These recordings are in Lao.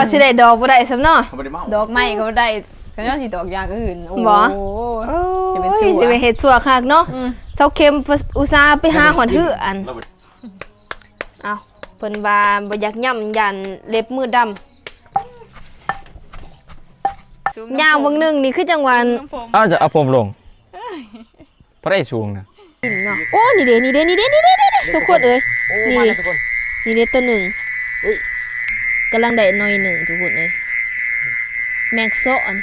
ວ່າຊິໄດ້ດອກບໍ່ໄດ້ຊ້ຳເນາະ ເຂົາບໍ່ໄດ້ເມົາ ດອກໄມ້ກໍບໍ່ໄດ້ ກໍຍ້ອນຊິດອກຢ່າງອື່ນ. ໂອ້ ບໍ່ ໂອ້ຍ ຈະເປັນຊົ່ວ ຈະເປັນເຮັດຊົ່ວຄັກເນາະ. ອືມ ເຊົາເຂັມອຸດສ່າໄປຫາຮອດເຮືອນ. ເອົ້າ ເພິ່ນວ່າບໍ່ຢາກຫຍ້ຳ ຢ້ານເລັບມືດຳ. ຍ່າງເບິ່ງໜຶ່ງນີ້ຄືຈັງຫວະ ອ້າວ ຈະເອົາຜົມລົງ ເອີຍ ພະໄດ້ສູງນະ ໂອ້ ນີ້ເດ້ ນີ້ເດ້ ນີ້ເດ້ ນີ້ເດ້ ນີ້ເດ້ ທຸກຄົນເອີຍ. ໂອ້ ນີ້ ມາແລ້ວທຸກຄົນ ນີ້ເດ້ ໂຕໜຶ່ງ ເອີຍ ກຳລັງໄດ້ໜ່ວຍໜຶ່ງ ທຸກຄົນເອີຍ. ແມງຊອນ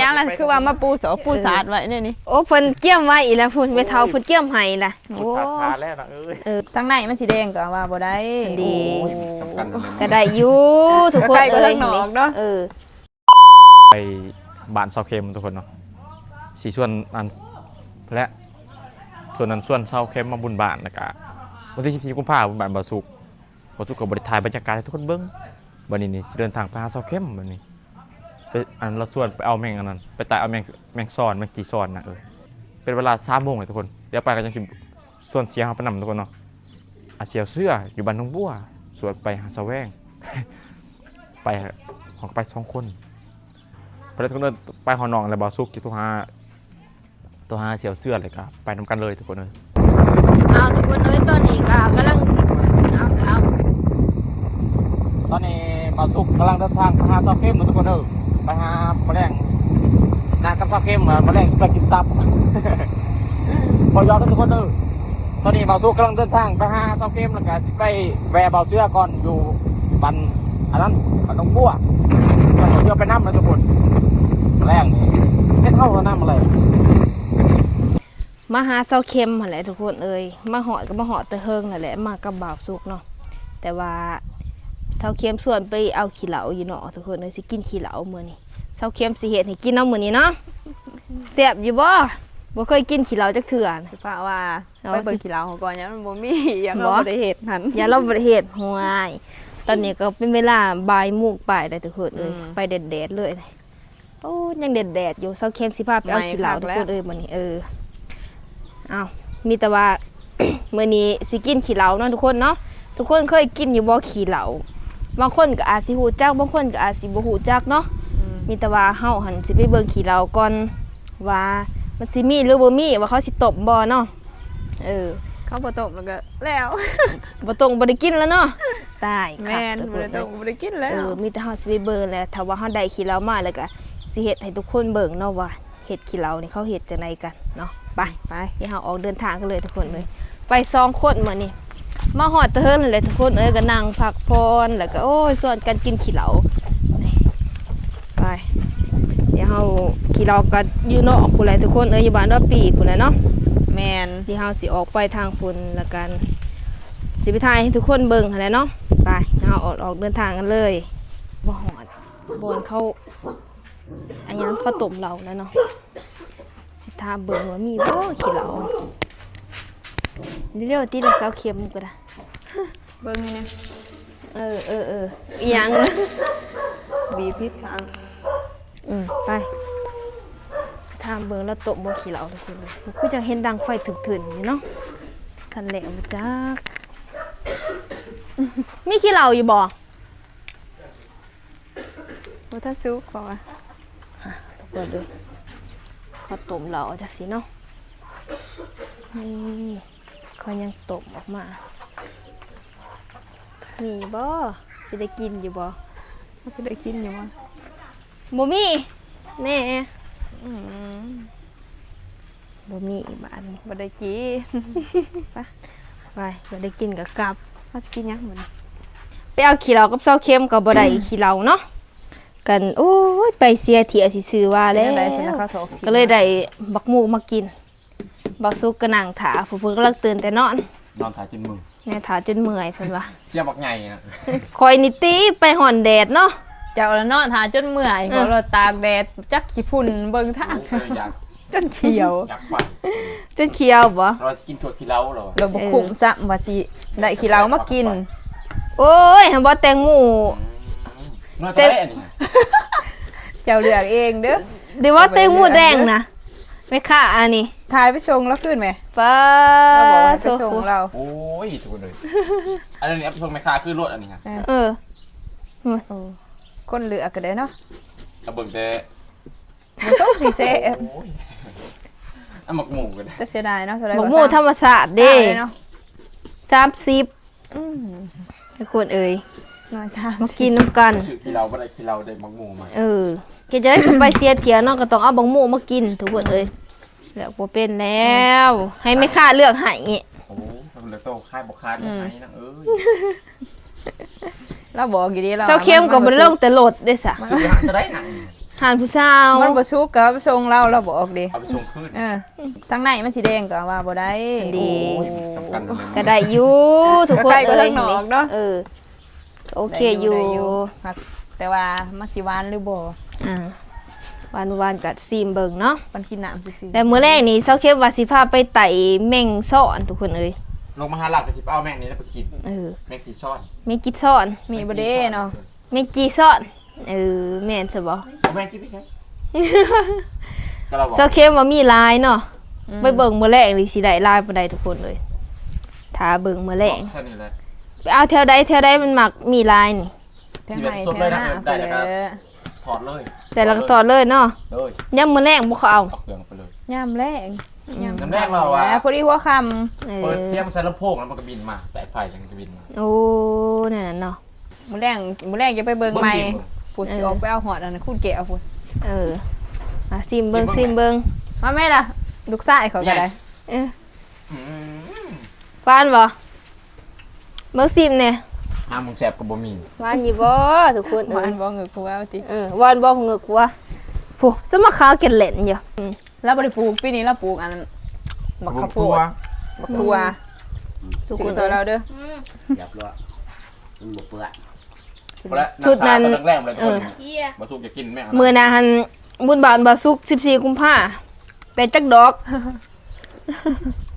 ຍາມນັ້ນຄືວ່າມາປູສອກປູສາດໄວ້ແນວນີ້. ໂອ້ ເພິ່ນກຽມໄວ້ອີກແລ້ວພຸ້ນ ແມ່ເຖົ້າເພິ່ນກຽມໃຫ້ລະ. ໂອ້ ສາດທາແລ້ວນະເອີຍ. ເອີ ທາງໃນມັນຊິແດງກໍວ່າບໍ່ໄດ້. ອັນດີ ໂອ້ຍ ສຳຄັນ ກໍໄດ້ຢູ່ທຸກຄົນເອີຍ. ເອີ ໄປບ້ານເຊົາເຂັມທຸກຄົນເນາະ ຊິຊວນອັນ ແລະ ສ່ວນນັ້ນຊວນເຊົາເຂັມມາບຸນບ້ານ ແລ້ວກະວັນທີສິບສີ່ກຸມພາບຸນບ້ານບ່າວສຸກ. ບ່າວສຸກກໍບໍ່ໄດ້ຖ່າຍບັນຍາກາດໃຫ້ທຸກຄົນເບິ່ງ. ບັດນີ້ນີ້ຊິເດີນທາງໄປຫາເຊົາເຂັມ ບັດນີ້ໄປ ອັນລາວຊວນໄປເອົາແມງອັນນັ້ນ ໄປໄຕ່ເອົາແມງ ແມງຊອນ ແມງຈີຊອນນະ. ເອີ ເປັນເວລາສາມໂມງແລ້ວທຸກຄົນ ດຽວໄປກໍຍັງຊິ ຊວນເສຍເຮົາໄປນຳທຸກຄົນເນາະ. ອາ ສຽວເສືອຢູ່ບ້ານໜອງບົວ ຊວນໄປຫາສະແຫວງ ໄປ ເຮົາກໍໄປສອງຄົນ. ໄປເລີຍທຸກຄົນເດີ ໄປຮອດນ້ອງແລ້ວ ບ່າວສຸກຊິໂທຫາ ໂທຫາສຽວເສືອ ແລ້ວກໍໄປນຳກັນເລີຍທຸກຄົນເອີຍ. ເອົາ ທຸກຄົນເອີຍ ຕອນນີ້ກໍກຳລັງ ເອົາ ເອົາ ຕອນນີ້ບ່າວສຸກກຳລັງເດີນທາງໄປຫາຊາວເຂັມເດີທຸກຄົນເດີ ໄປຫາປາແດງ ນັດກັບຊາວເຂັມວ່າປາແດງຊິໄປກິນຕັບ ບໍ່ຢອກເດີທຸກຄົນເດີ. ຕອນນີ້ບ່າວສຸກກຳລັງເດີນທາງໄປຫາຊາວເຂັມ ແລ້ວກະຊິໄປແວ່ບ່າວເສືອກ່ອນ ຢູ່ບ້ານອັນນັ້ນ ບ້ານໜອງບົວ ແລ້ວບ່າວເສືອໄປນຳເດີທຸກຄົນ. ແລງນີ້ເຮັດເຮົາລະນຳແລ້ວ ມາຫາຊາວເຂັມຫັ້ນແຫຼະທຸກຄົນເອີຍ. ມາຮອດກໍມາຮອດແຕ່ເທິງນັ້ນແຫຼະ ມາກັບບ່າວສຸກເນາະ ແຕ່ວ່າຊາວເຂັມຊວນໄປເອົາຂີ້ເຫຼົ້າຢູ່ເນາະທຸກຄົນເອີຍ. ຊິກິນຂີ້ເຫຼົ້າມື້ນີ້ ຊາວເຂັມຊິເຮັດໃຫ້ກິນເນາະມື້ນີ້ເນາະ. ແຊບຢູ່ບໍ່? ບໍ່ເຄີຍກິນຂີ້ເຫຼົ້າຈັກເທື່ອ. ຊິພາວ່າ ໄປເບິ່ງຂີ້ເຫຼົ້າເຮົາກ່ອນ ຢ້ານມັນບໍ່ມີ ຢ້ານເຮົາບໍ່ໄດ້ເຮັດຫັ້ນ ຢ້ານເຮົາບໍ່ໄດ້ເຮັດ. ໂອ້ຍ ຕອນນີ້ກໍເປັນເວລາບ່າຍໂມງປາຍແລ້ວທຸກຄົນເອີຍ. ອືມ ໄປແດດໆເລີຍ. ໂອ້ ຍັງແດດໆຢູ່. ຊາວເຂັມຊິພາໄປເອົາຂີ້ເຫຼົ້າທຸກຄົນເອີຍມື້ນີ້. ເອີ ເອົ້າ ມີແຕ່ວ່າ ມື້ນີ້ຊິກິນຂີ້ເຫຼົ້າເນາະທຸກຄົນເນາະ. ທຸກຄົນເຄີຍກິນຢູ່ບໍ່ຂີ້ເຫຼົ້າ? ບາງຄົນກໍອາດຊິຮູ້ຈັກ ບາງຄົນກໍອາດຊິບໍ່ຮູ້ຈັກເນາະ. ອືມ ມີແຕ່ວ່າເຮົາຫັ້ນຊິໄປເບິ່ງຂີ້ເຫຼົ້າກ່ອນ ວ່າມັນຊິມີຫຼືບໍ່ມີ ວ່າເຂົາຊິຕົ້ມບໍ່ເນາະ. ເອີ ເຂົາບໍ່ຕົ້ມແລ້ວກໍແລ້ວ ບໍ່ຕົ້ມບໍ່ໄດ້ກິນແລ້ວເນາະ. ຕາຍ ແມ່ນ ບໍ່ໄດ້ຕົ້ມບໍ່ໄດ້ກິນແລ້ວ. ເອີ ມີແຕ່ເຮົາຊິໄປເບິ່ງແຫຼະ ຖ້າວ່າເຮົາໄດ້ຂີ້ເຫຼົ້າມາແລ້ວກໍຊິເຮັດໃຫ້ທຸກຄົນເບິ່ງເນາະວ່າເຫັດຂີ້ເຫຼົ້ານີ້ເຂົາເຮັດຈັ່ງໃດກັນເນາະ. ໄປ ໄປ ດຽວເຮົາອອກເດີນທາງກັນເລີຍທຸກຄົນເອີຍ. ໄປສອງຄົນມື້ນີ້ ມາຮອດແຕ່ເທິງຫັ້ນແຫຼະທຸກຄົນເອີຍ ກໍນັ່ງພັກຜ່ອນ ແລ້ວກໍ ໂອ້ຍ ຊວນກັນກິນຂີ້ເຫຼົ້າ. ໄປ ດຽວເຮົາ ຂີ້ເຫຼົ້າກໍຢູ່ນອກພຸ້ນແຫຼະທຸກຄົນເອີຍ ຢູ່ບ້ານດອບປີພຸ້ນແຫຼະເນາະ. ແມ່ນ ດຽວເຮົາຊິອອກໄປທາງພຸ້ນລະກັນ ຊິໄປຖ່າຍໃຫ້ທຸກຄົນເບິ່ງຫັ້ນແຫຼະເນາະ. ໄປ ເຮົາອອກ ອອກເດີນທາງກັນເລີຍ. ມາຮອດບ່ອນເຂົາ ອັນຫຍັງ ເຂົາຕົ້ມເຫຼົ້າແລ້ວເນາະ. ຊິຖາມເບິ່ງວ່າມີບໍ່ຂີ້ເຫຼົ້າ. ເລັວໆ ຕິລະ ຊາວເຂັມກໍໄດ້ ເບິ່ງໃຫ້ແດ່. ເອີໆໆ ອີຫຍັງນະ? ບີບຜິດທາງ. ອືມ ໄປ ຖາມເບິ່ງລາວຕົ້ມບໍ່ຂີ້ເຫຼົ້າທຸກຄົນເອີຍ. ຄືຈັ່ງເຫັນດັງໄຟທຶນໆຢູ່ເນາະ. ທັນແລ້ວບໍ່ຈັກ. ມີຂີ້ເຫຼົ້າຢູ່ບໍ່? ບໍ່ທັນສຸກ ເຂົາວ່າ. ອ່ະ ທຸກຄົນເດີ ເຂົາຕົ້ມເຫຼົ້າຈັ່ງຊີ້ເນາະ. ນີ້ ເຂົາຍັງຕົ້ມອອກມາ. ມີບໍ່? ຊິໄດ້ກິນຢູ່ບໍ່? ເຮົາຊິໄດ້ກິນຢູ່ບໍ່? ບໍ່ມີແນ່. ອືມ ບໍ່ມີບາດນີ້ ບໍ່ໄດ້ກິນ. ໄປ ໄປ ບໍ່ໄດ້ກິນກໍກັບ. ເຮົາຊິກິນຫຍັງມື້ນີ້? ໄປເອົາຂີ້ເຫຼົ້າກັບຊາວເຂັມກໍບໍ່ໄດ້ ອືມ ຂີ້ເຫຼົ້າເນາະ. ກັນ ໂອ້ຍ ໄປເສຍເທື່ອຊື່ໆວ່າແລ້ວ. ເປັນຈັ່ງໃດຊັ້ນນະ ເຂົາຖອກຖິ້ມ ກໍເລີຍໄດ້ບັກໝູມາກິນ. ບ່າວສຸກກໍນັ່ງຖ້າ ຜູ້ເພິ່ນກຳລັງຕື່ນແຕ່ນອນ ນອນຖ້າຈົນເມື່ອຍ ແນ ຖ້າຈົນເມື່ອຍເພິ່ນວ່າ. ເສຍບັກໃຫຍ່ນະ. ຂ້ອຍນີ້ຕິໄປຮ້ອນແດດເນາະ. ເຈົ້າລະນອນຖ້າຈົນເມື່ອຍ ເອີ ເຂົາລະຕາກແດດຈັກຂີ້ຝຸ່ນເບິ່ງທາງ. ໂອ້ຍ ຢາກ ຈົນຂຽວ ຢາກໄປ ຈົນຂຽວບໍ່? ເຮົາຊິກິນຖົ່ວຂີ້ເຫຼົ້າແລ້ວ ລະບໍ່ຄຸ້ມຊ້ຳວ່າຊິໄດ້ຂີ້ເຫຼົ້າມາກິນ. ໂອ້ຍ ຫາບໍ່ແຕງໂມ. ອືມ ໜ່ວຍເທົ່າໃດອັນນີ້? ເຈົ້າເລືອກເອງເດີ. ເດວ່າແຕງໂມແດງນະ ແມ່ຄ້າອັນນີ້ ຖ່າຍໄປສົ່ງລາວຄືນແມ. ປ້າ ລາວບອກວ່າໃຫ້ໄປສົ່ງລາວ. ໂອ້ຍ ທຸກຄົນເອີຍ ອັນນີ້ເອົາໄປສົ່ງແມ່ຄ້າຄືລົດອັນນີ້. ເອີ ເອີ ໂອ້ ຄົນເລືອກກໍໄດ້ເນາະ ເອົາເບິ່ງແຕ່ ບໍ່ສົມຊິແຊບ ໂອ້ຍ ເອົາໝາກໝູ່ກໍໄດ້ ແຕ່ເສຍດາຍເນາະ ໝາກໝູ່ທຳມະຊາດເດ້ ສາມສິບ ອືມ ທຸກຄົນເອີຍ ໜ້ອຍຊາມ ມາກິນນຳກັນ ຊື້ຂີ້ເຫຼົ້າບໍ່ໄດ້ ຂີ້ເຫຼົ້າໄດ້ໝາກໝູ່ມາ ເອີ ເຮັດຈັ່ງໃດສະບາຍເສຍທ່ຽວເນາະ ກໍຕ້ອງເອົາໝາກໝູ່ມາກິນ ທຸກຄົນເອີຍ ເລືອກບໍ່ເປັນແລ້ວ ໃຫ້ແມ່ຄ້າເລືອກໃຫ້ ໂອ້ຍ ເລືອກໂຕຂາຍບໍ່ຂາຍໃຫ້ນາງເອີຍ ລາວບອກຢູ່ເດ້ ລາວ ສາວເຂັມກໍບໍ່ໄດ້ລົງແຕ່ລົດເດ້ສະ ຊື້ຮ້ານຕົວໃດນະ ຮ້ານຜູ້ສາວ ມັນບໍ່ສຸກກໍເອົາໄປສົ່ງລາວ ລາວບອກເດ້ ເອົາໄປສົ່ງຄືນ ເອີ ທາງໃນມັນຊິແດງກໍວ່າບໍ່ໄດ້ ເດ້ ໂອ້ຍ ສຳຄັນ ກໍໄດ້ຢູ່ທຸກຄົນເອີຍ ເອີ ໂອເຄຢູ່ ແຕ່ວ່າມັນຊິຫວານຫຼືບໍ່ ອ່າ ຫວານບໍ່ຫວານກໍຊີມເບິ່ງເນາະ ມັນກິນນ້ຳຊື່ໆ ແລ້ວມື້ແລງນີ້ສາວເຂັມວ່າຊິພາໄປໄຕ່ແມງຊ້ອນທຸກຄົນເອີຍ ລົງມາຫາລາວກໍຊິໄປເອົາແມງນີ້ແລ້ວໄປກິນ ເອີ ແມງກີຊອນ ແມງກີຊອນ ມີບໍ່ເດ້ເນາະ ແມງກີຊອນ ເອີ ແມ່ນຊະບໍ່ ແມງກີໄປໃສ ສາວເຂັມວ່າມີຫຼາຍເນາະ ໄປເບິ່ງມື້ແລງນີ້ຊິໄດ້ຫຼາຍປານໃດທຸກຄົນເອີຍ ຖ້າເບິ່ງມື້ແລງ ໄປເອົາແຖວໃດແຖວໃດມັນມັກມີຫຼາຍນີ້ ແຖວໄຮ່ແຖວນາພຸ້ນແຫຼະ ຖອດເລີຍ ແຕ່ລະກໍຖອດເລີຍເນາະ ຍາມມື້ແລງບໍ່ເຂົາເອົາ ຍາມແລງ ຍາມແລງ ພໍດີຫົວຄ່ຳ ເປີດສຽງໃສ່ລຳໂພງແລ້ວມັນກໍບິນມາ ແຕະໄຟແລ້ວມັນກໍບິນມາ ໂອ້ ແນວນັ້ນເນາະ ມື້ແລງ ມື້ແລງຈະໄປເບິ່ງໃໝ່ ພຸ້ນຊິອອກໄປເອົາຮອດອັນຄູນແກ້ວພຸ້ນ ເອີ ຊິມເບິ່ງ ຊິມເບິ່ງ ມາແມ່ລະ ລູກຊາຍເຂົາກໍໄດ້ ເອີ ຫວານບໍ່ ເບິ່ງຊິມແດ່ ຫາໝ່ອງແຊບກໍບໍ່ມີ ຫວານຢູ່ບໍ່ທຸກຄົນເອີຍ ຫວານບໍ່ເງີກຫົວຕິ ເອີ ຫວານບໍ່ເງີກຫົວ ໂອ້ ສະມາຂາວແກ່ນແລ່ນຢູ່ ລາວບໍ່ໄດ້ປູກ ປີນີ້ລາວປູກອັນ ບັກເຂົ້າໂພດ ບັກຖົ່ວ ທຸກຄົນຊ່ອຍລາວເດີ ຢາກລວກ ມັນບໍ່ເປື່ອຍ ສຸດນັ້ນ ເອີ ບໍ່ສຸກຈະກິນແມ່ງ ມື້ນັ້ນຫັ້ນ ບຸນບ້ານບໍ່ສຸກ ສິບສີ່ ກຸມພາ ໄດ້ຈັກດອກ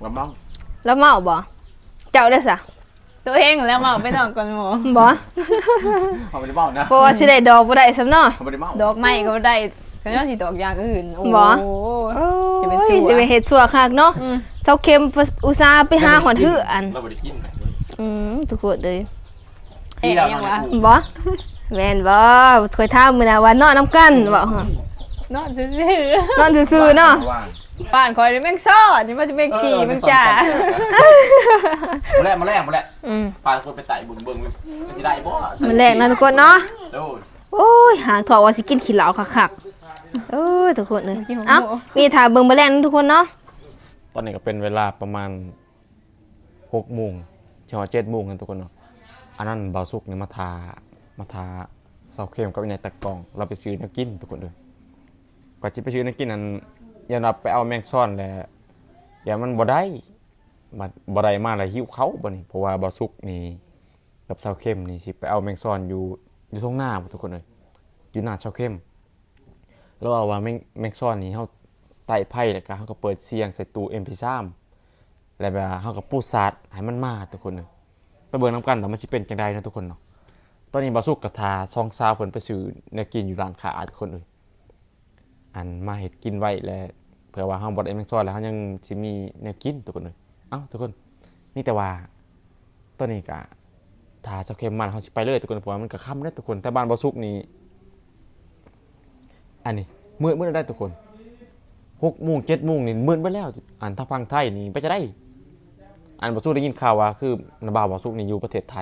ລະເມົາ ລະເມົາບໍ່ ເຈົ້າໄດ້ສະ ໂຕເອງແລ້ວເມົາໄປນອນກ່ອນໝູ່ ບໍ່ ເຮົາບໍ່ໄດ້ເມົານະ ເພາະວ່າຊິໄດ້ດອກບໍ່ໄດ້ຊ້ຳເນາະ ເຮົາບໍ່ໄດ້ເມົາ ດອກໄມ້ກໍບໍ່ໄດ້ ກໍຍ້ອນຊິດອກຢ່າງອື່ນ ບໍ່ ໂອ້ຍ ຈະໄປເຮັດຊົ່ວຄັກເນາະ ສາວເຂັມອຸດສ່າໄປຫາຮອດເຮືອນ ລາວບໍ່ໄດ້ກິນ ອືມ ທຸກຄົນເອີຍ ບໍ່ ແມ່ນບໍ່ ຂ້ອຍຖາມມື້ນັ້ນວ່ານອນນຳກັນບໍ່ ນອນຊື່ໆ ນອນຊື່ໆເນາະ ບ້ານຂ້ອຍນີ້ແມງຊ້ອນ ນີ້ມັນຊິແມງກີ້ແມງຈ່າ ມື້ແລງ ມື້ແລງ ມື້ແລງ ອືມ ພາທຸກຄົນໄປໄຕ່ເບິ່ງ ເບິ່ງ ມັນຊິໄດ້ບໍ່ ມື້ແລງນະທຸກຄົນເນາະ ໂອ້ຍ ຫາງທອກວ່າຊິກິນຂີ້ເຫຼົ້າຄັກໆ ເອີ ທຸກຄົນເອີຍ ເອົ້າ ມີຖ້າເບິ່ງມື້ແລງນະທຸກຄົນເນາະ ຕອນນີ້ກໍເປັນເວລາປະມານ ຫົກໂມງ ຊິຮອດເຈັດໂມງຫັ້ນທຸກຄົນເນາະ ອັນນັ້ນບ່າວສຸກນີ້ມາຖ້າ ມາຖ້າສາວເຂັມກັບອີ່ນາຍຕາກ້ອງ ລາວໄປຊື້ແນວກິນທຸກຄົນເອີຍ ກວ່າຊິໄປຊື້ແນວກິນນັ້ນ ຢ້ານວ່າໄປເອົາແມງຊ້ອນແລ້ວ ຢ້ານມັນບໍ່ໄດ້ ບັດບໍ່ໄດ້ມາແລ້ວຫິວເຂົ້າບັດນີ້ ເພາະວ່າບ່າວສຸກນີ້ກັບສາວເຂັມນີ້ຊິໄປເອົາແມງຊ້ອນຢູ່ ຢູ່ທົ່ງນາພຸ້ນທຸກຄົນເອີຍ ຢູ່ນາສາວເຂັມ ລາວເວົ້າວ່າແມງ ແມງຊ້ອນນີ້ເຮົາໄຕ່ໄຟ ແລ້ວກໍເຮົາກໍເປີດສຽງໃສ່ຕູ້ເອັມພີສາມ ແລ້ວແບບວ່າເຮົາກໍປູດສາດໃຫ້ມັນມາທຸກຄົນເອີຍ ໄປເບິ່ງນຳກັນວ່າມັນຊິເປັນຈັ່ງໃດເນາະທຸກຄົນເນາະ ຕອນນີ້ບ່າວສຸກກໍຖ້າສອງສາວເພິ່ນໄປຊື້ແນວກິນຢູ່ຮ້ານຄ້າທຸກຄົນເອີຍ ອັນມາເຮັດກິນໄວ້ແລ້ວ ເພື່ອວ່າເຮົາບໍ່ໄດ້ແມງຊ້ອນແລ້ວ ເຮົາຍັງຊິມີແນວກິນທຸກຄົນເອີຍ ເອົ້າ ທຸກຄົນ ມີແຕ່ວ່າ ຕອນນີ້ກະຖ້າສາວເຂັມມາ ເຮົາຊິໄປເລີຍທຸກຄົນ ເພາະວ່າມັນກະຄ່ຳແລ້ວທຸກຄົນ ແຕ່ບ້ານບ່າວສຸກນີ້ ອັນນີ້ມືດໝົດແລ້ວທຸກຄົນ ຫົກໂມງເຈັດໂມງນີ້ມືດໝົດແລ້ວ ອັນທາງຝັ່ງໄທນີ້ໄປຈະໄດ້ ອັນບ່າວສຸກໄດ້ຍິນຂ່າວວ່າ ຄືນ້າບ່າວບ່າວສຸກນີ້ຢູ່ປະເທດໄທ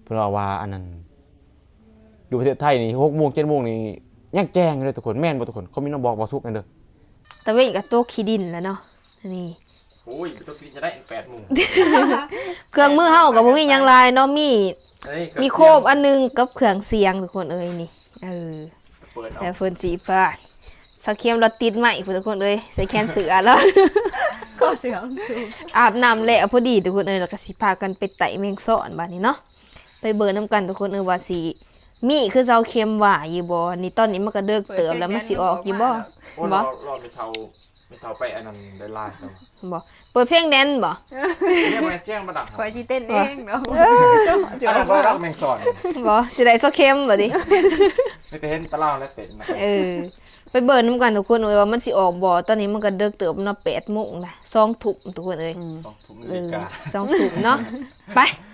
ເພິ່ນເວົ້າວ່າອັນນັ້ນ ຢູ່ປະເທດໄທນີ້ຫົກໂມງເຈັດໂມງນີ້ຍັງແຈ້ງຢູ່ເດີທຸກຄົນ ແມ່ນບໍ່ທຸກຄົນ ຄອມເມັນມາບອກບ່າວສຸກແດ່ເດີ ຕາເວັນກໍຕົກຂີ້ດິນແລ້ວເນາະ ນີ້ ໂອ້ຍ ໄປຕົກຂີ້ດິນຈະໄດ້ແປດໂມງ ເຄື່ອງມືເຮົາກໍບໍ່ມີຫຍັງຫຼາຍເນາະ ມີ ມີໂຄມອັນໜຶ່ງກັບເຄື່ອງສຽງທຸກຄົນເອີຍນີ້ ເອີ ເປີດເອົາ ແລ້ວເພິ່ນຊິປາດ ສາວເຂັມລາວຕິດໄມ້ພຸ້ນທຸກຄົນເອີຍ ໃສ່ແຂນເສື້ອລາວ ກໍເສື້ອ ອາບນ້ຳແລ້ວພໍດີທຸກຄົນເອີຍ ແລ້ວກໍຊິພາກັນໄປໄຕ່ແມງຊ້ອນບາດນີ້ເນາະ ໄປເບິ່ງນຳກັນທຸກຄົນເອີຍວ່າຊິມີຄືສາວເຂັມວ່າຢູ່ບໍ່ ນີ້ຕອນນີ້ມັນກໍເດິກເຕີບແລ້ວ ມັນຊິອອກຢູ່ບໍ່ ໂອ້ຍ ບໍ່ ລອ ລອແມ່ເຖົ້າ ແມ່ເຖົ້າໄປອັນນັ້ນໄດ້ຫຼາຍແລ້ວ ບໍ່ ເປີດເພງແດນບໍ່ ເພງແດນ ສຽງບໍ່ດັງ ຂ້ອຍຊິເຕັ້ນເອງເນາະ ເອີ ອັນນັ້ນບໍ່ດັງແມງຊ້ອນ ບໍ່ ຊິໄດ້ສາວເຂັມບໍ່ຕິ ມີແຕ່ເຫັນຕາລາວແລ້ວເຕັ້ນນະ ເອີ ໄປເບິ່ງນຳກັນທຸກຄົນເອີຍວ່າມັນຊິອອກບໍ່ ຕອນນີ້ມັນກໍເດິກເຕີບເນາະ ແປດໂມງລະ ສອງທຸ່ມທຸກຄົນເອີຍ ສອງທຸ່ມ ເອີ ສອງທຸ່ມເນາະ ໄປ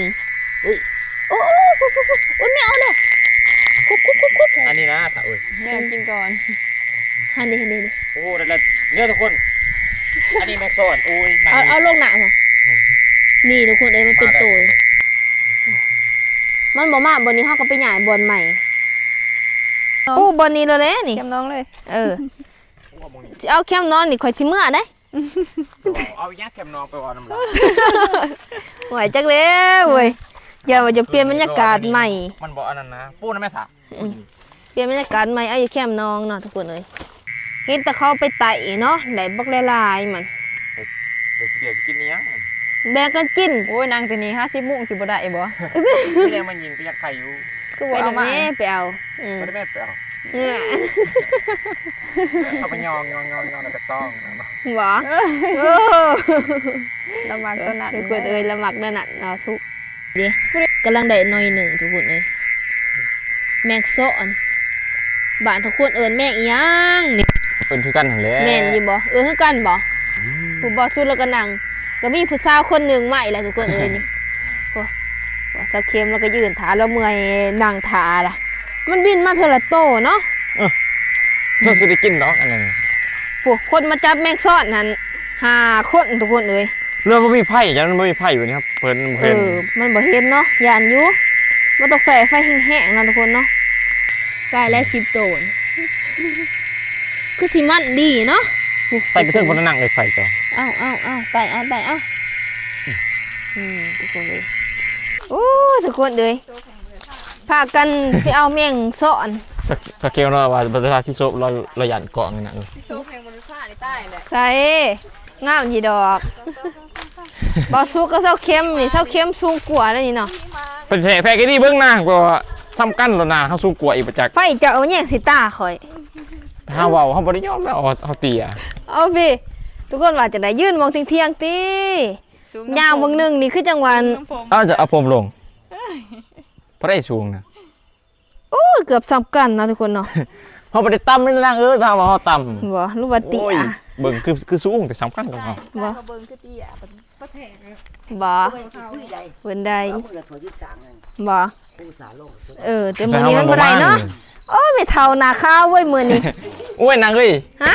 ງ. ອຸ້ຍ ໂອ້ ໂອ້ ໂອ້ ແມ່ເອົາແລ້ວ ຄຸບໆໆໆ ອັນນີ້ນະ ໂອ້ຍ ແມ່ກິນກ່ອນ ຫັ້ນເດ້ ຫັ້ນເດ້ ໂອ້ ໄດ້ແລ້ວເນຍທຸກຄົນ ອັນນີ້ແມັກຊອນ ໂອ້ຍ ເອົາ ເອົາລົງນ້ຳ ນີ້ທຸກຄົນເອີຍ ມັນເປັນໂຕ ມັນບໍ່ມາບ່ອນນີ້ ເຮົາກໍໄປຍ້າຍບ່ອນໃໝ່ ໂອ້ ບ່ອນນີ້ແລ້ວແຫຼະນີ້ ແຄມນ້ອງເລີຍ ເອີ ຊິເອົາແຄມນ້ອງນີ້ ຂ້ອຍຊິເມືອເດ້. ເອົາອີຫຍັງແຄມນ້ອງໄປເວົ້ານຳລາວ ໂອ້ຍ ຈັກແລ້ວເວີ້ຍ ຢ່າວ່າຈະປ່ຽນບັນຍາກາດໃໝ່ ມັນບໍ່ອັນນັ້ນນະ ປູນະແມ່ສາ ອືມ ປ່ຽນບັນຍາກາດໃໝ່ ເອົາຢູ່ແຄມນ້ອງເນາະທຸກຄົນເອີຍ ເຫັນແຕ່ເຂົາໄປໄຕ່ເນາະ ໄດ້ບັກຫຼາຍໆ ມັນ ເອີ ດຽວຊິກິນອີຫຍັງ ແບ່ງກັນກິນ ໂອ້ຍ ນັ່ງແຕ່ນີ້ຫາສິບໂມງຊິບໍ່ໄດ້ບໍ່ ໄປແລ້ວມັນຍິງໄປຢາກໄຂ່ຢູ່ ຄືບໍ່ເອົາມາ ໄປແມ່ໄປເອົາ ເອີ ໄປແມ່ໄປເອົາ ເອີ ເອົາໄປຍອງໆໆໆ ແລ້ວກໍຕ້ອງເນາະ ບໍ່ ເອີ ລະມັກຕົວນັ້ນ ເອີ ທຸກຄົນເອີຍ ລະມັກແນວນັ້ນເນາະ ສຸກເດ້ ກຳລັງໄດ້ໜ່ວຍໜຶ່ງທຸກຄົນເອີຍ ແມງຊອນ ບ້ານທຸກຄົນເອີ້ນແມງອີຫຍັງນີ້ ເອີ້ນຄືກັນຫັ້ນແຫຼະ ແມ່ນຢູ່ບໍ່ ເອີ້ນຄືກັນບໍ່ ອືມ ຜູ້ບໍ່ສຸດແລ້ວກໍນັ່ງ ກໍມີຜູ້ສາວຄົນໜຶ່ງມາອີກແລ້ວທຸກຄົນເອີຍນີ້ ໂອ້ ສາວເຂັມລາວກໍຢືນຖ້າ ລາວເມື່ອຍນັ່ງຖ້າລະ ມັນບິນມາເທື່ອລະໂຕເນາະ ເອີ ເພິ່ນຊິໄດ້ກິນດອກອັນນັ້ນ ໂອ້ ຄົນມາຈັບແມງຊອນຫັ້ນຫ້າຄົນທຸກຄົນເອີຍ ເລື່ອງບໍ່ມີໄຟ ຈັ່ງນັ້ນບໍ່ມີໄຟຢູ່ນີ້ ເພິ່ນບໍ່ເຫັນ ເອີ ມັນບໍ່ເຫັນເນາະ ຢ້ານຢູ່ ມັນຕ້ອງໃຊ້ໄຟແຮງໆເນາະທຸກຄົນເນາະ ໄກ່ແລະສິບໂຕນ ຄືຊິມັນດີເນາະ ໂອ້ ໄປກະເທິງພຸ້ນນະ ນັ່ງເລີຍໄຟເຈົ້າ ເອົາໆໆ ໄຕ່ເອົາ ໄຕ່ເອົາ ອືມ ທຸກຄົນເອີຍ ໂອ້ ທຸກຄົນເອີຍ ພາກັນໄປເອົາແມງຊອນ ສາວ ສາວເຂັມເນາະ ວ່າບໍ່ໄດ້ທີ່ສົບ ລາວ ລາວຢ້ານກ້ອງນີ້ນະ ທີ່ສົບແຫ່ງບໍ່ໄດ້ພານີ້ຕາຍແຫຼະ ໃສ ງາມຢູ່ດອກ ບໍ່ສຸກກັບສາວເຂັມນີ້ ສາວເຂັມສູງກວ່າແລ້ວນີ້ເນາະ ເພິ່ນແພກ ແພກອີ່ຫຼີເບິ່ງນາ ເພາະວ່າສ່ຳກັນແລ້ວນາ ເຮົາສູງກວ່າອີກບໍ່ຈັກ ໄຟເຈົ້າເອົາແຍງໃສ່ຕາຂ້ອຍ ຖ້າເວົ້າເຮົາບໍ່ໄດ້ຍອມແລ້ວ ເຮົາເຕ້ຍ ເອົາພີ່ ທຸກຄົນວ່າຈັ່ງໃດ ຢືນມອງທ່ຽງໆຕິ ຍາວເບິ່ງໜຶ່ງນີ້ຄືຈັງຫວະ ເອົາ ຈະເອົາຜົມລົງ ເທົ່າໃດສູງນະ ໂອ້ຍ ເກືອບສ່ຳກັນນະທຸກຄົນເນາະ ເຮົາບໍ່ໄດ້ຕ່ຳເດ້ນາງເອີຍ ຖ້າວ່າເຮົາຕ່ຳ ບໍ່ ຫຼືວ່າເຕ້ຍ ໂອ້ຍ ເບິ່ງຄື ຄືສູງ ແຕ່ສ່ຳກັນກັບເຮົາ ບໍ່ ເບິ່ງຄືເຕ້ຍ ບໍ່ ເພິ່ນໄດ້ ເພິ່ນໄດ້ ບໍ່ ເອີ ແຕ່ມື້ນີ້ມັນບໍ່ໄດ້ເນາະ ໂອ້ຍ ແມ່ເຖົ້າໜ້າຂາວເວີຍມື້ນີ້ ໂອ້ຍ ນາງເອີຍ ຮະ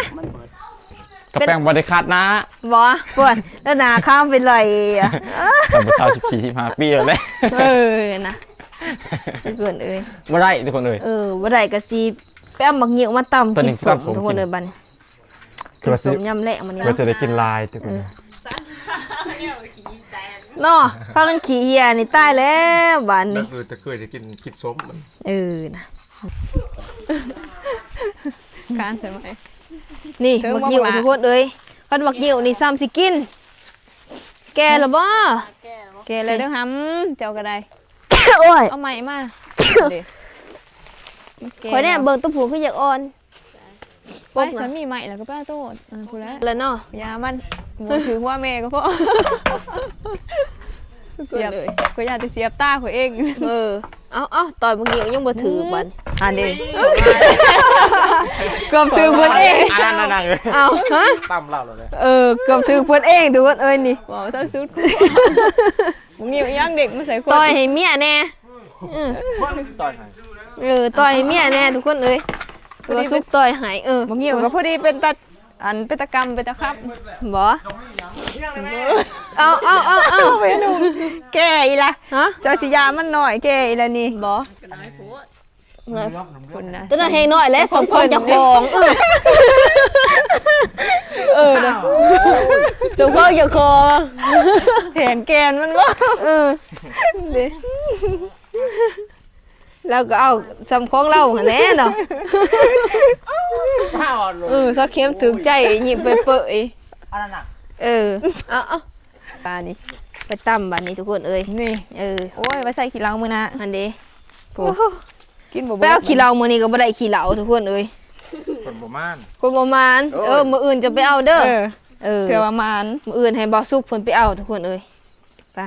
ກະແປງບໍ່ໄດ້ຄາດໜ້າ ບໍ່ ເພິ່ນ ແລ້ວໜ້າຂາວເປັນລອຍ ສາມສິບສີ່ ສິບຫ້າປີແລ້ວແຫຼະ ເອີ ນະ ທຸກຄົນເອີຍ ບໍ່ໄດ້ທຸກຄົນເອີຍ ເອີ ບໍ່ໄດ້ກໍຊິໄປເອົາໝາກງິ້ວມາຕຳກິນສົ້ມທຸກຄົນເອີຍ ບັດນີ້ ກິນສົ້ມຍາມແລງມື້ນີ້ ວ່າຈະໄດ້ກິນຫຼາຍທຸກຄົນ ເອີ ເນາະ ພາກັນຂີ້ເຫຍນີ້ຕາຍແລ້ວບັດນີ້ ແບບ ເອີ ແຕ່ເຄີຍໄດ້ກິນ ກິນສົ້ມ ເອີ ນະ ການໃສ່ໄໝ ນີ້ ເທິງ ໝາກງິ້ວ ບັກຫຼາ ທຸກຄົນເອີຍ ຄັນໝາກງິ້ວນີ້ຊ້ຳຊິກິນ ແກ່ແລ້ວບໍ່? ແກ່ແລ້ວເດີຫຳ ເຈົ້າກໍໄດ້ ໂອ້ຍ ເອົາໄມ້ມາ ເດ້ ຂ້ອຍແນມເບິ່ງຕົວຜູ້ຄືຢາກອ່ອນ ໄປ ຄັນມີໄມ້ແລ້ວກໍໄປເອົາໂຕ ເອີ ພຸ້ນແຫຼະ ແລ້ວເນາະ ຢ່າມັນ ບໍ່ຖືກຫົວແມ່ກໍພໍ ສຽບ ຂ້ອຍຢ້ານແຕ່ສຽບຕາຂ້ອຍເອງ ເອີ ເອົາໆ ຕອນເມື່ອກີ້ຍັງບໍ່ຖືກບັດ ອັນນີ້ ເກືອບຖືກເພິ່ນເອງ ອັນນັ້ນນະ ເອົາ ຮະ ຕຳລາວແລ້ວແຫຼະ ເອີ ເກືອບຖືກເພິ່ນເອງ ທຸກຄົນເອີຍນີ້ ເວົ້າທັນສຸດ ບໍ່ມີຫຍັງເດັກມາໃສ່ຄົນ ຕ່ອຍໃຫ້ເມຍແດ່ ອື ບໍ່ມີຊິຕ່ອຍໃຫ້ ເອີ ຕ່ອຍໃຫ້ເມຍແດ່ທຸກຄົນເອີຍ. ພໍດີ ວ່າສຸກຕ່ອຍໃຫ້ ເອີ ບັກງິ້ວກໍພໍດີເປັນຕາ ອັນ ເປັນຕາກຳເປັນຕາຄຳ. ບໍ່ ເອົາ ເອົາ ເອົາ ເອົາ ແກ່ອີ່ລະ. ຮະ ເຈົ້າຊິຢາມັນໜ້ອຍແກ່ອີ່ລະນີ້. ບໍ່ ພຸ້ນນະ ຕົວນັ້ນແຮງໜ້ອຍແຫຼະ ສົມຄວາມເຈົ້າຂອງ. ເອີ ເອີນະ ສົມຄວາມເຈົ້າຂອງ ແຜນແກນມັນບໍ່. ເອີ ເດ້ ລາວກໍເອົາສ່ຳຂອງລາວຫັ້ນແຫຼະເນາະ. ເອີ ສາວເຂັມຖືກໃຈ ຍິ້ມເປີຍໆ. ອັນນັ້ນນະ ເອີ ເອົາ ເອົາ ປານີ້ ໄປຕຳບາດນີ້ທຸກຄົນເອີຍ. ນີ້ ເອີ ໂອ້ຍ ໄວ້ໃສ່ຂີ້ເຫຼົ້າມື້ໜ້າຫັ້ນເດ້. ໂອ້ ໂອ້ ກິນບໍ່ເບິດ ໄປເອົາຂີ້ເຫຼົ້າມື້ນີ້ກໍບໍ່ໄດ້ຂີ້ເຫຼົ້າທຸກຄົນເອີຍ. ຄົນບໍ່ມານ ຄົນບໍ່ມານ. ເອີ ເອີ ມື້ອື່ນຈະໄປເອົາເດີ. ເອີ ເອີ ເທື່ອວ່າມານ ມື້ອື່ນໃຫ້ບ່າວສຸກເພິ່ນໄປເອົາທຸກຄົນເອີຍ. ໄປ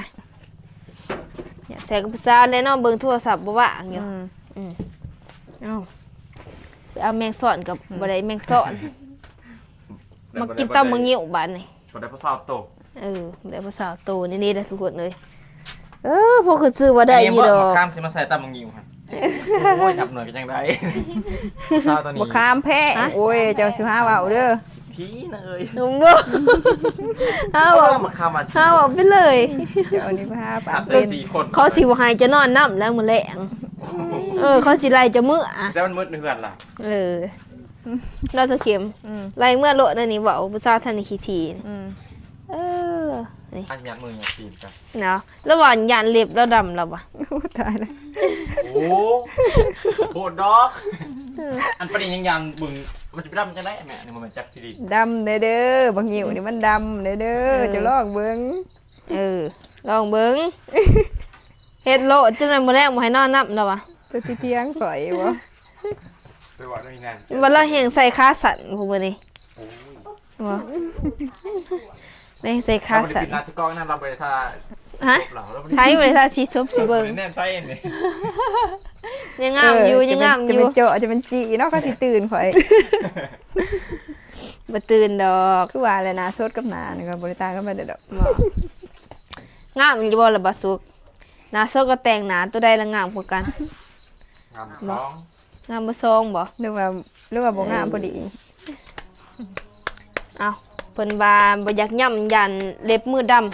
ຢາກໃສ່ກັບຜູ້ສາວແຫຼະເນາະ ເບິ່ງໂທລະສັບບໍ່ວ່າງຢູ່. ອືມ ອືມ ເອົາ ໄປເອົາແມງຊ້ອນກັບ ອືມ ບໍ່ໄດ້ແມງຊ້ອນ. ມາກິນຕຳບັກງິ້ວບາດນີ້ ບໍ່ໄດ້ຜູ້ສາວໂຕ. ເອີ ບໍ່ໄດ້ຜູ້ສາວໂຕນີ້ເດ້ທຸກຄົນເອີຍ. ເອີ ພໍຄືຊື່ວ່າໄດ້ຢູ່ດອກ. ມະຂາມຊິມາໃສ່ຕຳບັກງິ້ວຫັ້ນ. ໂອ້ຍ ນັບໜ່ວຍກໍຍັງໄດ້. ຜູ້ສາວໂຕນີ້ ມະຂາມແພງ. ໂອ້ຍ ເຈົ້າຊິຫາເວົ້າເດີ ຜີນະເອີຍ. ບໍ່ ຫາເວົ້າ ມະຂາມ ຫາເວົ້າໄປເລີຍ. ເຈົ້ານີ້ຫາປາກເປັນ ເຂົາຊິບໍ່ໃຫ້ເຈົ້ານອນນຳແລ້ວມື້ແລງ. ເອີ ເຂົາຊິໄລ່ເຈົ້າເມືອ ແຕ່ມັນໝົດໃນເຮືອນລະ. ເອີ ລາວສະເຂັມ ອືມ ໄລ່ເມືອໂລດ. ອັນນີ້ເວົ້າຜູ້ສາວທັນໄດ້ຂີ້ຖີ່. ອືມ ເອີ ນີ້ ອັນຫຍັງມືຫຍັງຕີນກັນເນາະ. ລະຫວ່າງຢ້ານເລັບລາວດຳລະຫວາ. ໂອ້ ຕາຍແລ້ວ. ໂອ້ ໂຫດດອກ. ເອີ ອັນປານນີ້ຍັງຢ້ານເບິ່ງ ມັນຈະໄປດຳຈັ່ງໃດແມ່? ນີ້ບໍ່ແມ່ນຈັກທີ່ດີ ດຳແດ່ເດີ ບັກງິ້ວນີ້ມັນດຳແດ່ເດີ. ເອີ ເຈົ້າລອງເບິ່ງ. ເອີ ລອງເບິ່ງ ເຮັດໂລດ ຈັ່ງໃດມື້ແລງບໍ່ໃຫ້ນອນນຳລະຫວາ. ເຈົ້າຊິຖຽງຂ້ອຍບໍ່? ໄປເວົ້ານຳອີ່ນາງ ວ່າລາວແຮ່ງໃສ່ຂາສັ້ນຜູ້ມື້ນີ້. ໂອ້ຍ ບໍ່ ແຮ່ງໃສ່ຂາສັ້ນ. ລາວບໍ່ໄດ້ຂຶ້ນໜ້າຈະກ້ອງນຳ ລາວບໍ່ໄດ້ຖ້າ. ຮະ ໃຜບໍ່ໄດ້ຖ້າຊິສົບຊິເບິ່ງ ແນມໃສ່ນີ້. ຍັງງາມຢູ່ ເອີ ຍັງງາມຢູ່. ຈະແມ່ນເຈາະ ຈະແມ່ນຈີ່ເນາະ ເຂົາຊິຕື່ນຂ້ອຍ. ບໍ່ຕື່ນດອກ. ຄືວ່າແຫຼະ ໜ້າສົດກັບໜ້ານີ້ກໍບໍ່ໄດ້ຕ່າງກັນປານໃດດອກ. ບໍ່ ງາມຢູ່ບໍ່ລະບ່າວສຸກ? ໜ້າສົດກັບແຕ່ງໜ້າ ໂຕໃດລະງາມກວ່າກັນ? ງາມບໍ່ສອງ ງາມບໍ່ສອງບໍ່? ຫຼືວ່າ ຫຼືວ່າບໍ່ງາມພໍດີ? ເອົ້າ ເພິ່ນວ່າບໍ່ຢາກຢ້ຳ ຢ້ານເລັບມືດຳ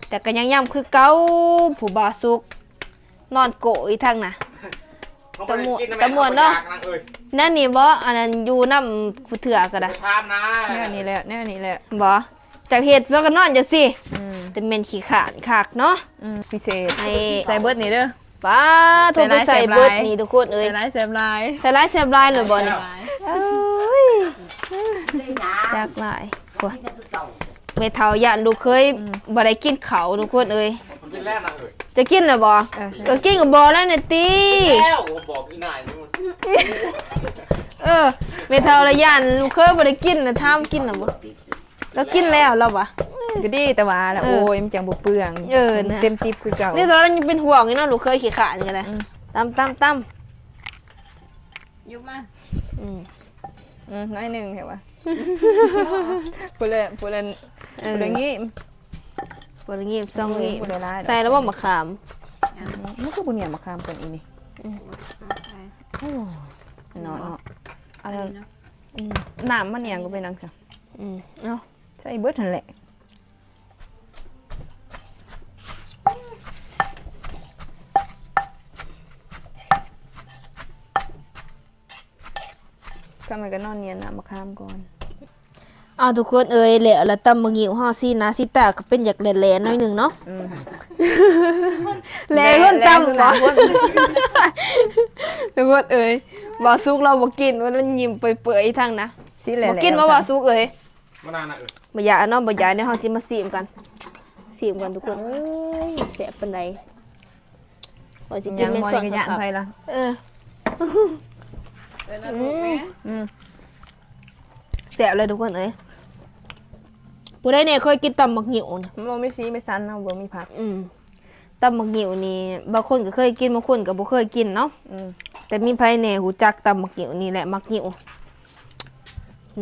ແຕ່ກໍຍັງຢ້ຳຄືເກົ່າ. ຜູ້ບ່າວສຸກນອນໂກ້ອີກທາງນະ. ຕາມ່ວນ ຕາມ່ວນເນາະ. ແນວນີ້ບໍ່? ອັນນັ້ນຢູ່ນຳຜູ້ເທື່ອກໍໄດ້. ແນວນີ້ແຫຼະ ແນວນີ້ແຫຼະ. ບໍ່? ເຈົ້າເຮັດແລ້ວກໍນອນຈັ່ງຊີ້. ອືມ ແຕ່ແມ່ນຂີ້ຄ້ານຄັກເນາະ. ອືມ ພິເສດ ໃສ່ເບິດນີ້ເດີ. ປ້າໂທ ໃສ່ເບິດນີ້ທຸກຄົນເອີຍ. ໃສ່ຫຼາຍແຊບຫຼາຍ ໃສ່ຫຼາຍແຊບຫຼາຍເລີຍບໍ່ນີ້? ເອີຍ ຈັກຫຼາຍ. ແມ່ເຖົ້າຢ້ານລູກເຂີຍ ອືມ ບໍ່ໄດ້ກິນເຂົ້າທຸກຄົນເອີຍ. ກິນແລ້ວນະເອີຍ. ຈະກິນແລ້ວບໍ່? ເອີ ເອີ ກິນກໍບອກແລ້ວນະຕິ. ແລ້ວກໍບອກອີ່ນາຍຢູ່. ເອີ ແມ່ເຖົ້າລະຢ້ານລູກເຂີຍບໍ່ໄດ້ກິນນະ ຖາມກິນແລ້ວບໍ່? ລາວກິນແລ້ວລາວວ່າ. ກໍດີແຕ່ວ່າລະ ເອີ ໂອ້ຍ ມັນຈັ່ງບໍ່ເປືອງ. ເອີ ນະ ເຕັມຕິບຄືເກົ່າ. ນີ້ຕອນນັ້ນຍັງເປັນຫ່ວງຢູ່ເນາະ ລູກເຂີຍຂີ້ຄ້ານນີ້ກໍໄດ້. ອືມ ຕຳ ຕຳ ຕຳ. ຍົກມາ. ອືມ ອືມ ໜ້ອຍໜຶ່ງແທ້ວ່າ. ຜູ້ລະ ຜູ້ລະ ເອີ ຜູ້ລະງີບ ຜູ້ລະງີບ ສອງງີບ. ອືມ ບໍ່ໄດ້ຫຼາຍດອກ. ໃສ່ແລ້ວບໍ່ມະຂາມ? ອືມ ມັນຄືບໍ່ໜຽມມະຂາມຕົວນີ້ນີ້. ອືມ ໂອ້ຍ ເນາະ ເນາະ. ອັນນັ້ນ ອືມ ນ້ຳມັນຫຍັງກໍເປັນຈັ່ງຊັ້ນ. ອືມ ເອົາ ໃສ່ເບິດຫັ້ນແຫຼະ. ທຳໄມກໍນອນນຽນນ້ຳມະຂາມກ່ອນ. ເອົາ ທຸກຄົນເອີຍ ແລ້ວລະຕຳບັກງິ້ວເຮົາ ສີໜ້າສີຕາກໍເປັນຢາກແຫຼ້ໆໜ້ອຍໜຶ່ງເນາະ. ອືມ ແຫຼ້ຄົນຕຳບໍ່? ແຫຼ້ຄົນຕຳ. ທຸກຄົນເອີຍ ບ່າວສຸກລາວບໍ່ກິນ ວ່າລາວຍິ້ມເປືອຍໆທາງນະ. ບໍ່ກິນບໍ່ບ່າວສຸກເອີຍ? ບໍ່ນານະເອີຍ. ບໍ່ຢາກເນາະ ບໍ່ຢາກ. ດຽວເຮົາຊິມາຊີມກັນ ຊີມກັນທຸກຄົນເອີຍ ແຊບປານໃດ. ຂ້ອຍຊິກິນແມ່ນສອນຄັກໆ. ເອີ ອືມ ອືມ ແຊບເລີຍທຸກຄົນເອີຍ. ຜູ້ໃດແດ່ເຄີຍກິນຕຳບັກງິ້ວນະ? ມັນບໍ່ມີສີມີສັນເນາະ ບໍ່ມີຜັກ. ອືມ ຕຳບັກງິ້ວນີ້ ບາງຄົນກໍເຄີຍກິນ ບາງຄົນກໍບໍ່ເຄີຍກິນເນາະ. ອືມ ແຕ່ມີໃຜແດ່ຮູ້ຈັກຕຳບັກງິ້ວນີ້ແຫຼະ ໝາກງິ້ວ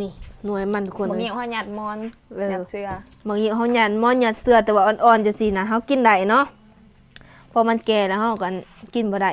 ນີ້ ໜ່ວຍມັນທຸກຄົນ. ໝາກງິ້ວເຮົາຫຍັດໝອນ ເອີ ຫຍັດເສື້ອ. ໝາກງິ້ວເຮົາຫຍັດໝອນຫຍັດເສື້ອ ແຕ່ວ່າອ່ອນໆຈັ່ງຊີ້ນະ ເຮົາກິນໄດ້ເນາະ. ພໍມັນແກ່ແລ້ວເຮົາກໍກິນບໍ່ໄດ້.